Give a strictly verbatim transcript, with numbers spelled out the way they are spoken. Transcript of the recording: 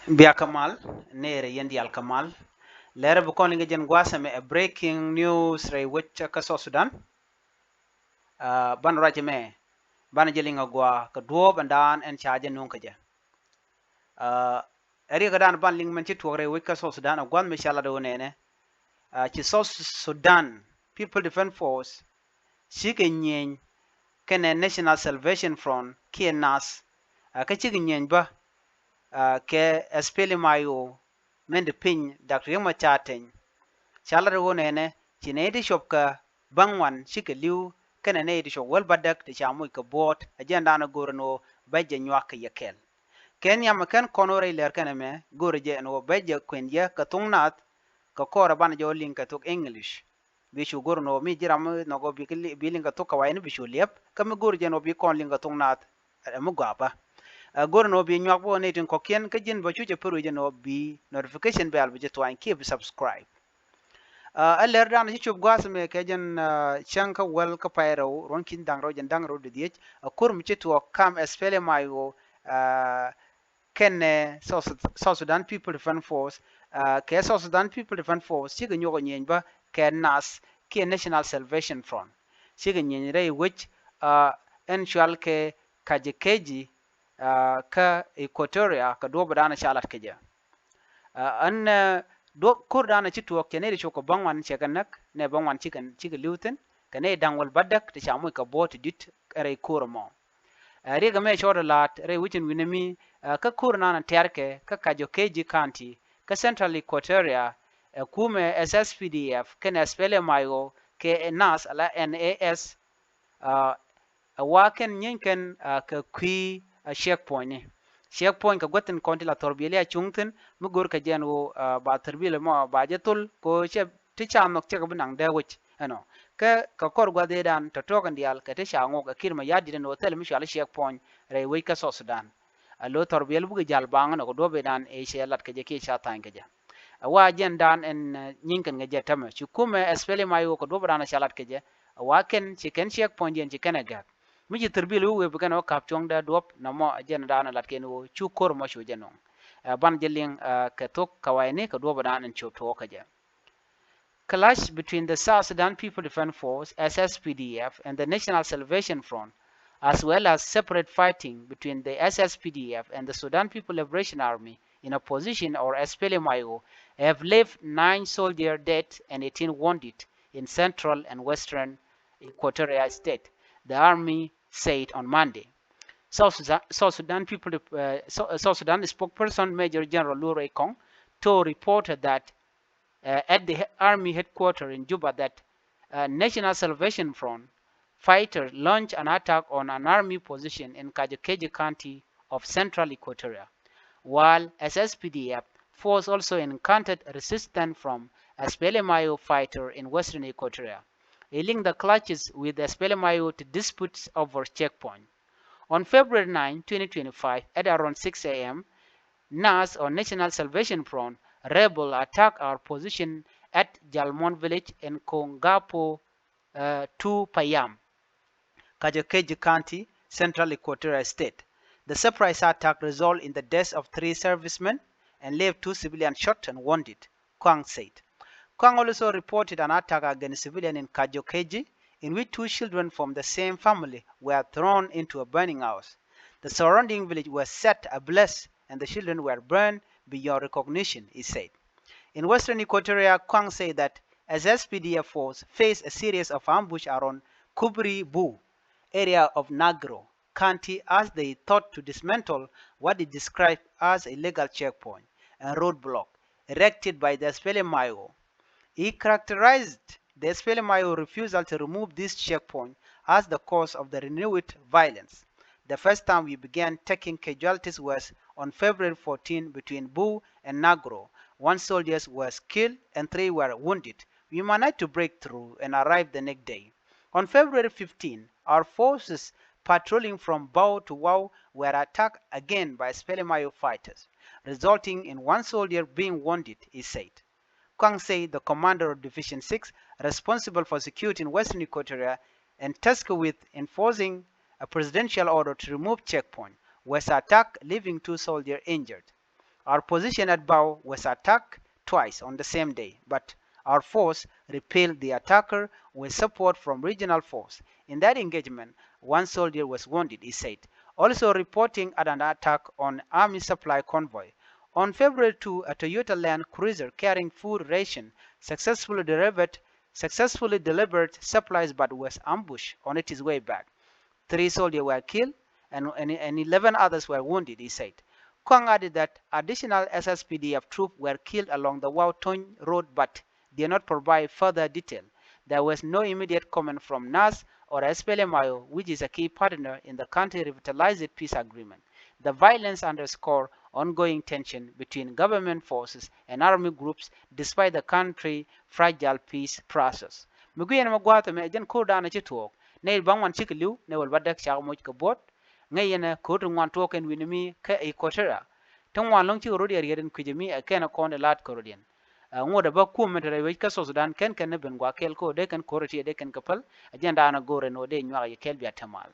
Bia kä mal, nɛɛrɛ yɛn diaal kä mal. Lɛrɛ bi kɔn liŋ kɛ jɛn gua̱a̱th ɛmɛ ɛ breaking news rɛy wec kä South Sudan. Aa, banɛ ruac ɛmɛ, banɛ jɛ liŋ a gɔaa kɛ duɔ̱ɔ̱p ɛn daan ɛn ca jɛ nuŋ kɛ jɛ. Aa, ɛ riɛk ɛ daan banɛ liŋ mɛn ci tuɔɔk rɛy wec kä South Sudan, ɛ gua̱a̱th mi ca lat ɣöö nɛnɛ. Aa, ci South Sudan People Defense Force cikɛ nyieny kɛnɛ National Salvation Front kiɛ NAS, aa, kä cikɛ nyieny bä, aa, kɛ SPLM-IO, mɛn di piny Dak Riek Machar Teny. Ca lat ɣöö nɛnɛ, ci nɛy ti cop kɛ bäŋuan cikɛ li̱w kɛnɛ nɛy ti cop wäl bädäk ti ca moc kɛ buɔ̱ɔ̱t, ɛ jɛn daan ɛ go̱o̱r ɛn ɣöö bɛ jɛ nyuak kɛ yɛ kɛl. Kɛ nhiam ɛ kɛn kɔn ɣöö rɛy lɛr kɛn ɛmɛ, go̱o̱rɛ jɛ ɛn ɣöö bɛ jɛ kuɛn yɛ kɛ thok Naath, kɛ kɔrɛ banɛ jɛ ɣöö liŋ kɛ thok English. Bi cu go̱r ɛn ɣöö mi ji̱ ram mi nhɔk ɣöö bi, bi liŋ kɛ thok Kawayni bi cu liɛp, kä mi go̱r jɛ ɛn ɣöö bi kɔn liŋ kɛ thok Naath, ɛ mi gɔaa bä. Ɛ, go̱r ɛn ɣöö bi nyuak bä ɣöö nɛy tin kɔ̱kiɛn kä ji̱n bä cu cɛ pär wi̱c ɛn ɣöö bi notification bell bi jɛ thuany kiɛ bi subscribe. Ɛ, ɛ lɛr dan ci cop gua̱a̱th ɛmɛ kɛ jɛn, ɛ, cäŋ kä wäl kä pay rɛw, ruɔ̱n ki̱n da̱ŋ rɛw jɛn da̱ŋ rɛw di dhiec, ɛ, ko̱r mi ci tuɔɔk kam SPLM-IO, ɛ, kɛnɛ South, South Sudan People Defense Force, aa, kɛ South Sudan People Defense Force cikɛ nyuɔk ɛ nyieny bä kɛ NAS kiɛ National Salvation Front. Cikɛ nyieny rɛy wec, aa, ɛn cual kɛ Kajekeji, aa, kä Equatoria kɛ duɔ̱ɔ̱p dan ca lat kɛ jɛ. Aa, ɛn, aa, duɔ̱ɔ̱p ko̱r dan ci tuɔɔk cɛ nɛy ti cop kɛ bäŋuan cɛ kɛ näk, nɛ bäŋuan cikɛ, cikɛ li̱w thi̱n, kɛ nɛy da̱ŋ wäl bädäk ti ca moc kɛ buɔ̱ɔ̱t ti di̱t rɛy ko̱r ɛmɔ. Ɛ, riɛk ɛmɛ cɔɔt ɛ la̱t rɛy wec in wi̱nɛ mi, ɛ, kä ko̱r nan ɛ tɛ̈rkɛ kä Kajo Keji County kä Central Equatoria, ɛ, kumɛ SSPDF kɛnɛ SPLM-IO kɛ NAS ala NAS, ɛ, ɛ wa kɛn nyieeny kɛn, ɛ, kɛ kui̱, ɛ, checkpoint ni. Checkpoint kɛ guäth tin kɔn ti la thɔrbiɛli a cuŋ thi̱n mi go̱r kɛ jɛn ɣöö, ɛ, ba thɔrbiɛli mɔ ba jɛ thol kɛ ɣöö cɛ ti ca nhɔk cɛ kɛ bi naŋ dee wec. Ɛnɔ. Kä kɛ kɔr gua̱dhidan tɔ̱tɔ̱ kɛn diaal kɛ ti ca ŋok ɛ Kiir Mayardit ɛn ɣöö thilɛ mi cuali checkpoint rɛy wec kä South Sudan. Ɛ lo̱ thɔrbiɛl bukɛ jal baŋ ɛn ɣöö duɔ̱pidan ëë cɛ lat kɛ jɛ kiɛ ca tha̱a̱ny kɛ jɛ. Ɛ wa jɛn dan ɛn, ɛ, nyieeny kɛn kɛ jɛ tämɛ. Ci kumɛ SPLM-IO kɛ duɔ̱pidan ɛ ca lat kɛ jɛ. Ɛ wa kɛn ci kɛn checkpoint diɛn ci kɛn ɛ gäk. Mi ci thɔrbiɛl wee wee bi kɛn ɛ wä ka̱p cuɔ̱ŋ dee duɔ̱p nɔmɔ ɛ jɛn dan ɛ lat kɛn ɣöö cu ko̱r mɔ cu jɛ nɔŋ. Ɛ ban jɛ liŋ, ɛ, kɛ thok Kawayni kɛ duɔ̱pidan ɛn cop tuɔɔk kɛ jɛ. Clash between the South Sudan People Defense Force, SSPDF, and the National Salvation Front, as well as separate fighting between the SSPDF and the Sudan People Liberation Army in opposition or SPLM-IO, have left nine soldiers dead and eighteen wounded in central and western Equatoria State, the army said on Monday. South Sudan, South Sudan People, uh, South Sudan spokesperson Major General Lurey Kong told reporters that uh, at the army headquarters in Juba that, uh, National Salvation Front fighters launched an attack on an army position in Kajokeji County of Central Equatoria, while SSPDF force also encountered resistance from SPLM-IO fighter in Western Equatoria. He linked the clashes with SPLM-IO to disputes over checkpoint. On February nine, twenty twenty-five, at around six A M, NAS or National Salvation Front rebel attack our position at Jalmon village in Kongapo, uh, two Payam, Kajokeji County, Central Equatoria State. The surprise attack resulted in the death of three servicemen and left two civilians shot and wounded, Kwang said. Kwang also reported an attack against civilians in Kajokeji, in which two children from the same family were thrown into a burning house. The surrounding village was set ablaze and the children were burned beyond recognition, he said. In Western Equatoria, Kwang said that SSPDF force faced a series of ambush around Kubri Bu area of Nagro County as they thought to dismantle what he described as illegal checkpoint and roadblock erected by the SPLM-IO. He characterized the SPLM-IO refusal to remove this checkpoint as the cause of the renewed violence. The first time we began taking casualties was on February fourteen between Bu and Nagro. One soldier was killed and three were wounded. We managed to break through and arrive the next day. On February fifteen, our forces patrolling from Bau to Wau were attacked again by SPLM-IO fighters, resulting in one soldier being wounded, he said. Kwang said the commander of Division six, responsible for security in Western Equatoria, entrusted with enforcing a presidential order to remove checkpoint, was attacked, leaving two soldiers injured. Our position at Bau was attacked twice on the same day, but our force repelled the attacker with support from regional force. In that engagement, one soldier was wounded, he said, also reporting at an attack on army supply convoy. On February two, a Toyota Land Cruiser carrying food ration successfully delivered, successfully delivered supplies but was ambushed on its way back. Three soldiers were killed and, and, and eleven others were wounded, he said. Kuang added that additional S S P D F troops were killed along the Wau Tony road but did not provide further detail. There was no immediate comment from NAS or S P L M I O, which is a key partner in the country revitalized peace agreement. The violence underscore ongoing tension between government forces and army groups despite the country fragile peace process. Mi guiɛn mi gua̱a̱th ɛmɛ jɛn ko̱r da̱a̱n ci tuɔɔk. Nɛy baŋ wan cikɛ li̱w nɛy wäl ba däk cak moc kɛ buɔ̱t. Ŋäc yɛn ɛ ko̱r ti ŋuan tuɔɔk kɛn wi̱ni mi kä Equatoria. Ti ŋuan lɔ̱ŋ cikɛ rot yɛ riet in kui̱cɛ mi ɛ kɛn ɛ kɔn di laat kɛ rot yɛn. Ɛ ŋot ɛ bä kuɔm mi te rɛy wec kä South Sudan kɛn kɛn ni ben gua̱a̱th kɛɛl kä ɣöö dee kɛn ko̱r ti ɛ dee kɛn kɛ päl. Ɛ jɛn da̱a̱n ɛ go̱o̱r ɛn ɣöö dee nyuak yɛ kɛɛl bia te mal.